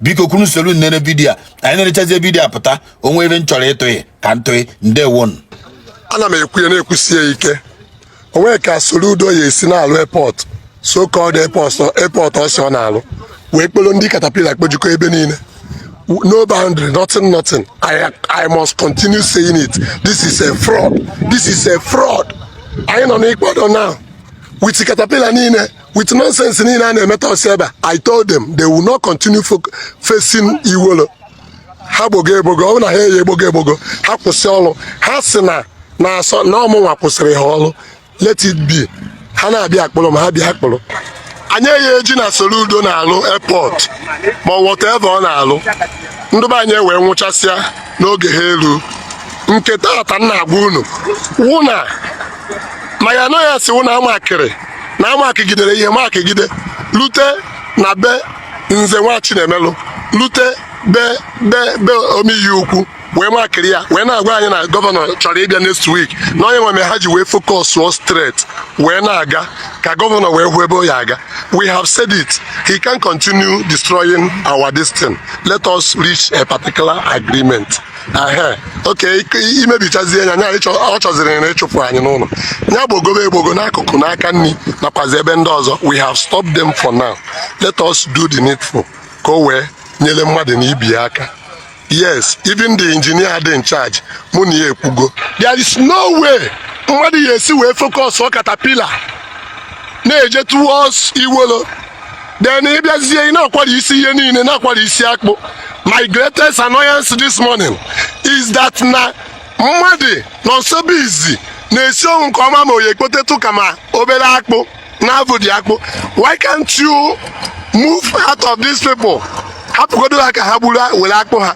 Biko kwunu, soro nene video a. Anyị na-erechazie video a pụta onwe ebe m chọrọ ịtụghị ka m tụghị. Ndewonu. Ana m ekwu ya, na-ekwusi ya ike, onwe ka Soludo ya esi na-alụ airport, so called airport, airport ọsọ ọ na-alụ, wee kporo ndị caterpillar kpojikọ ebe niile, no boundary, nothing, nothing. I must continue saying it. This is a fraud, this is a fraud. Anyị nọ n'ikpodo now with caterpillar niile, with nonsense niile a na-emeta ọsọ ebe a. I told them they will not continue facing Iwolo. Ha gbogo egbogo, ọ bụ na ha eyi egbogo egbogo, ha kwụsị ọrụ. Ha si na na asọ na ọmụnwa kwụsịrị ha ọrụ. Let it be. Ha na-abịa akpụrụ ma ha bịa akpụrụ anyị eyi eji na Soludo na-alụ airport ma whatever ọ na-alụ, ndị be anyị wee nwụchasịa n'oge ha elu. Nke taata m na-agwa unu wụ na ma ya anọ ya si wụ na amakịrị na amakịgidere ihe makịgide lute na be Nze nwa Chinemelụ, lute be omeihe ukwu, wee makịrị ya, wee na-agwa anyị na governor chọrọ ịbịa next week, na onye nwe ha ji wee focus straight wee na-aga ka governor wee hụ ebe ọ ya aga. We have said it, he can continue destroying our destiny. Let us reach a particular agreement. Ehe, oke imebichazie ya nya, ọ chọziri na ịchụpụ anyị n'ụlọ ya, gbogobe egbogo n'akụkụ n'aka nri nakwazi ebe ndị ọzọ. We have stopped them for now. Let us do the needful ka o wee nyere mmadụ na ibi ya aka. Yes, even the engineer dị in charge, mụ na ya ekwugo. There is no way mmadụ ya esi wee focus ọ caterpillar na-eje towards Iwolo, then ịbịazie ị na-akwara isi ihe niile, na-akwara isi akpụ. My greatest annoyance this morning is that na mmadụ nọ nso bụ izi na-esi ọnwụ nke ọma, ma oyi ekpotetụ ka ma obere akpụ na-avụ dị akpụ. Why can't you move out of these people? Hapụgodo ha ka ha gburu were akpụ ha.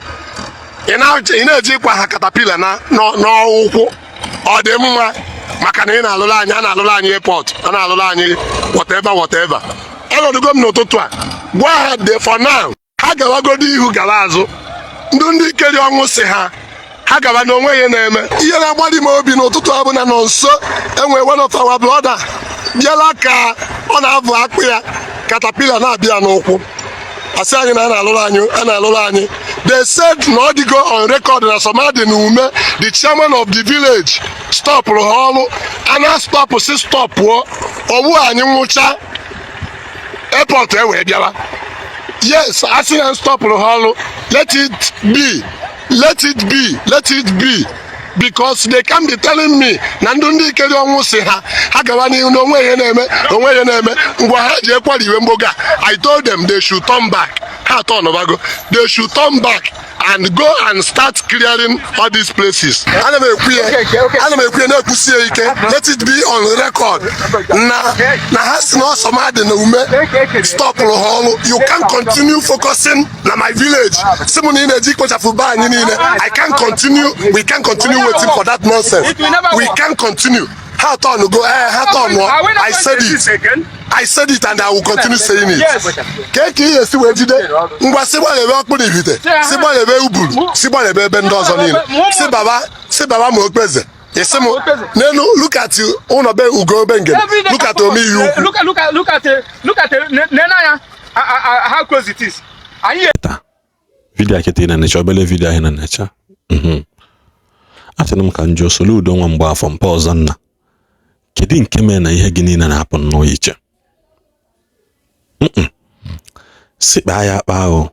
Ị na-eji ịkwa ha caterpillar na n'ụkwụ. Ọ dị mma maka na ị na-alụrụ anyị, a na-alụrụ anyị airport, a na-alụrụ anyị whatever, whatever. Ọnọdụgo m n'ụtụtụ a gwa ha de for now, ha gawagodo ihu, gawa azụ. Ndị keri ọnwụ si ha, ha gaba na onwe ihe na-eme. Ihe na-agbali m obi n'ụtụtụ a bụ na nọ nso enwe one of our brother bịala ka ọ na-avụ akpụ ya, caterpillar na-abịa n'ụkwụ. Asị anyị na a na-alụrụ anyị, a na-alụrụ anyị. They said na ọ dịgo on record na Somadi na Ume, the chairman of the village, stopụrụ ha ọrụ. A na stop si stopụọ ọwụ anyị nwụcha airport e wee bịawa. Yes, asị na stopụrụ ha ọrụ. Let it be, let it be, let it be, because they can be telling me na ndị ikeri ọnwụ si ha, ha gawa n'ihu na onwe ihe na-eme, onwe ihe na-eme. Ngwa, ha ji ekwara iwe mgbogo a. I told them they should turn back. Ha turn bago. They should turn back and go and start clearing all these places. Ana m ekwu ya, ana m ekwu ya, na-ekwusi ya ike. Let it be on record na ha si na ọsọmadị na Ume stopụrụ ha ọrụ. You can continue focusing na my village, si mụ na ị na-eji ikpochapụ be anyị niile. I can continue, we can continue waiting for that nonsense. We can continue. Ha turn go, eh, ha turn. I said it, I said it, and I will continue saying it. Ka ka ihe esi wee jide ngwa, si gbalebe ọkpụrụ ibite, si gbalebe uburu, si gbalebe ebe ndị ọzọ niile, si baba, si baba ma okpeze isi m n'elu. Look at ụlọ be Ugo Bengele. Look at omeihe ukwu. Look at, look at, look at, look at, nene anya, how close it is. Anyị Taa video a kịta ị na-enecha, obele video ahụ ị na-enecha, achọrọ m ka m jụọ Soludo nwa mgbe afọ mpa ọzọ nna, kedu nke mere na ihe gị niile na-apụ nnọọ iche? Si kpaa ya akpa ahụ.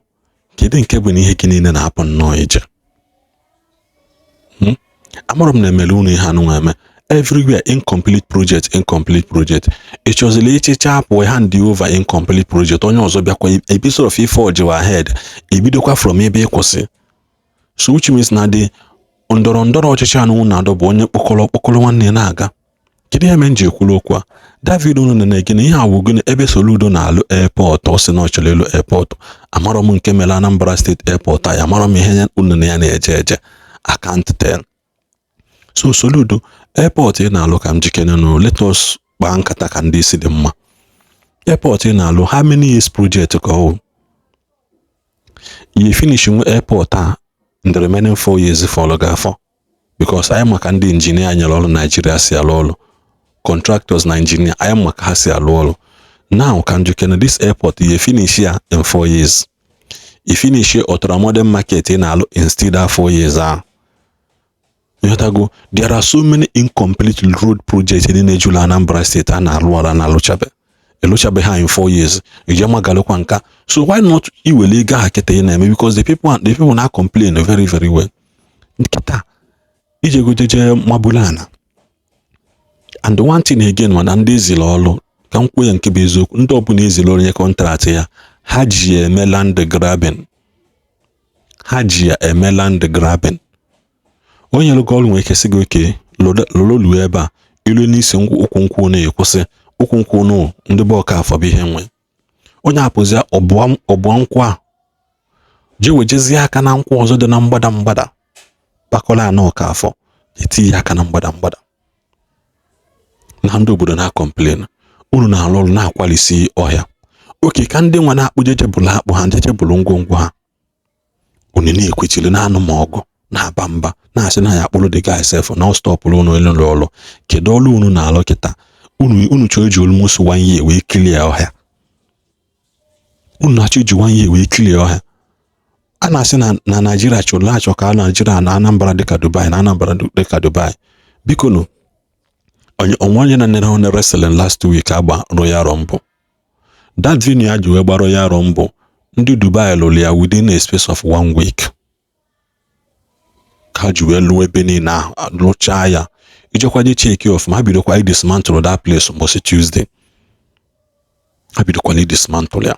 Kedu nke bụ na ihe gị niile na-apụ nnọọ iche? Amarọ m na emere unu ihe anụnwa eme everywhere, incomplete project, incomplete project. Ị chọziri ịchịcha pụọ, hand over incomplete project, onye ọzọ bịakwa episode of ife ọjịwa ahead, ebidokwa from ebe ị kwụsị. So which means na dị ndọrọ ndọrọ ọchịchị anụnwụ na-adọ bụ onye kpọkọrọ kpọkọrọ nwanne ya na-aga. Kedu ihe mere m ji ekwuru okwu a? David, unu na gịnị ihe awụ gịnị ebe Soludo na-alụ airport? Ọ sị na ọ chọrọ ịlụ airport. Amarọ m nke mere Anambra State airport a. Amarọ m ihe unu na ya na-eje eje. I can't tell. So Soludo, airport ị na-alụ, ka m jikere nụ, let us kpaa nkata ka ndị isi dị mma. Airport ị na-alụ, how many years project ka ọ ihe finish nwe airport a in the remaining 4 years fọlụ ga-afọ? Because anyị maka ndị engineer nyere ọrụ Naijiria si alụ ọrụ, contractors na engineer anyị maka ha si alụ ọrụ. Now, ka njikere this airport ihe finish ya in 4 years? I finish Ultramodern Market ị na-alụ in still that 4 years ahụ. Ịghọtago? There are so many incomplete road projects dị na-ejula Anambra State a na-alụ ala na-alụchabe elụchabe ha in 4 years. Ije magalụkwa nka. So why not iwele ego ahụ kịta ị na-eme? Because the people na complain very very well. Nkịta ije gojeje mabulu ana. And one thing again, mana ndị eziri ọlụ, ka m kwuo ya nke bụ eziokwu, ndị ọbụla eziri ọrụ nye contract ya, ha ji ya eme land grabbing. Ha ji ya eme land grabbing. Onye lụgo ọrụ nwere ike sị gị oke lụrụ ebe a ilu n'isi ụkwụ nkwụ na-ekwụsị ụkwụ nkwụ nụ ndị be Ọkafọ bụ ihe nwe onye apụzi ọbụa nkwụ a jee wejezie aka na nkwụ ọzọ dị na mgbada mgbada kpakọrọ anọ Ọkafọ etinye aka na mgbada mgbada na ndị obodo na-complain unu na-alụ ọrụ na-akwalisi ọhịa oke ka ndị nwa na-akpụ jejebụlụ akpụ ha jejebụlụ ngwongwo ha. Unu na-ekwechiri na-anụ ma ọgụ na-aba mba na-asị na ya akpụrụ the guy sef na ọ stopụrụ unu ịlụ ọrụ. Kedu ọrụ unu na-alụ kịta? Unu chọrọ iji almost one year wee clear ọhịa. Unu na-achọ iji one year wee clear ọhịa. A na-asị na Naijiria chọrọ na-achọ ka Naijiria na Anambra dịka Dubai, na Anambra dịka Dubai. Biko nụ, onye onwe onye na-nere onye wrestling last week agba Royal Rumble, that venue a ji wee gba Royal Rumble, ndị Dubai lụrụ ya within a space of one week ka ha ji wee lụọ ebe niile ahụ, lụchaa ya. Ijekwa je check ọfụma, ha bidokwa idismantle that place mbọsị Tuesday. Ha bidokwa idismantle ya.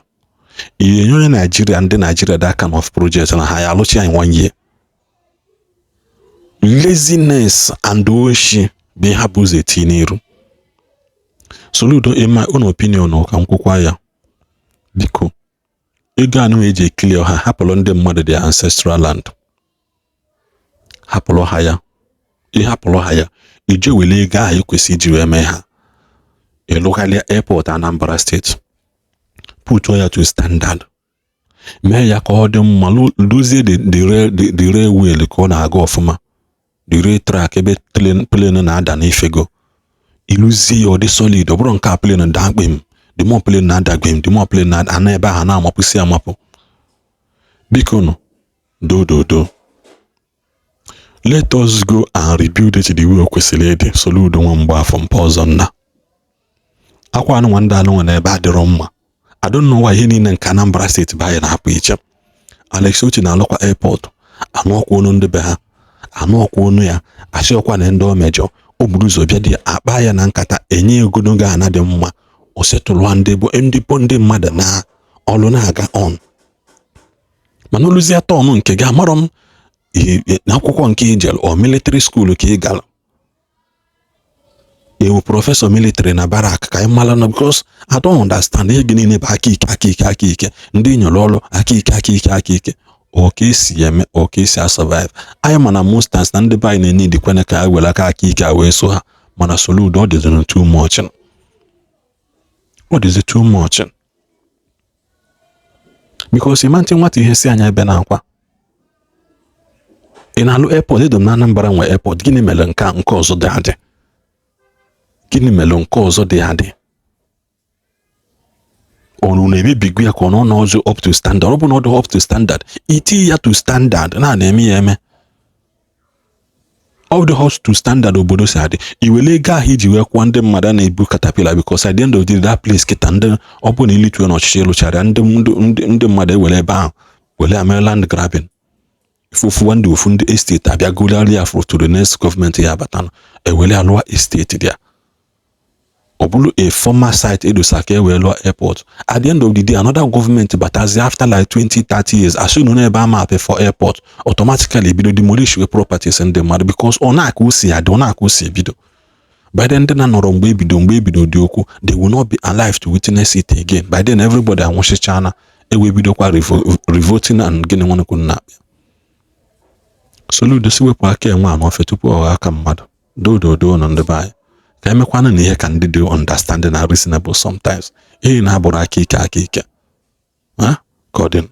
Ihe nye onye Naijiria, ndị Naijiria, that kind of project na ha ya alụchi ya in one year. Laziness and oshi bụ ihe ha bụ ụzọ eti n'iru. Soludo, in my own opinion, ka m kwukwa ya, biko, ego anụ eji ekili ọha, hapụrụ ndị mmadụ their ancestral land, hapụrụ ha ya. Ịhapụrụ ha ya, ije were ego ahụ ekwesị iji wee mee ha ịlụgharịa airport Anambra State, put ya to standard, mee ya ka ọ dị mma, dozie the railway ka ọ na-aga ọfụma, the rail track ebe plane na-ada n'ifego, ịlụzie ya ọ dị solid. Ọ bụrụ nke a plane daa kpem, the more plane na-ada gbem, the more plane na-ana ebe ahụ na-amapụsị amapụ. Biko nụ, do do do, let us go and rebuild it the way o kwesịrị ịdị. Soludo nwa mgbaafọ mpa ọzọ nna akwa anụnwa, ndị anụnwa na ebe adịrọ mma. I don't know why ihe niile nke Anambra State bụ anyị na-apụ iche. Alex Otti na-alụkwa airport, anụ ọkwa onu ndị be ha, anụ ọkwa onu ya, asị ọkwa na ndị o mejọ o buru ụzọ bịa dị akpa ya na nkata enye ogologo ana dị mma o setụlụa ndị bụ ndị bụ ndị mmadụ na ọlụ na-aga on. Mana oluzie turn nke gị, amarọ m n'akwụkwọ nke ijel ọ military school ka ị gara, ewu professor military na barrack ka anyị mara na, because I don't understand. Ihe gị niile bụ aka ike, aka ike, aka ike. Ndị nyere ọrụ aka ike, aka ike, aka ike. Ọ ka esi eme, ọ ka esi asurvive anyị. Mana most times na ndị be anyị na-enye kwene ka anyị were aka aka ike a wee so ha. Mana Soludo, ọ dịzịrị too much, ọ dịzị too much, because ịma ntị nwata ihe si anya ebe na-akwa ị na-alụ airport edo m na Anambra nwe airport. Gịnị mere nke nke ọzọ dị adị? Gịnị mere nke ọzọ dị adị? Ọrụ na-emebigo ya ka ọ nọ n'ọzọ up to standard. Ọ bụ na ọ dị up to standard, iti ya to standard na na-eme ya eme ọ dị up to standard obodo si adị. Iwere ego ahụ iji wee kwụọ ndị mmadụ a na-ebu caterpillar, because at the end of the day, that place kịta, ndị ọ bụ na ilituo n'ọchịchị ịlụchara, ndị mmadụ ewere ebe ahụ were ame land grabbing. Ifufu ndị ofu ndị estate abịa gụgharịa ya to the next gọọmenti ya abata, ewere alụwa estate dị ya. Ọ bụrụ a former site edosa ka e wee lụọ airport, at the end of the day, another government batazi after like 20 30 years, asị unu n'ebe ama apị for airport, automatically ebido demolish we properties ndị mmadụ, because ọ na-aka o si adị, ọ na-aka o si ebido. By then, ndị na-nọrọ mgbe ebido dị okwu, they will not be alive to witness it again. By then, everybody anwụchichana, ewe bidokwa revoting and gịnị nwanekwu na akpịa. Soludo si wepụ aka enwe a n'ofe tupu ọ ghọọ aka mmadụ. Dododo nọ ndị be anyị ka emekwanụ na ihe ka ndị dị understanding na reasonable sometimes. Ihe na-abụrụ aka ike, aka ike ka ọ dị.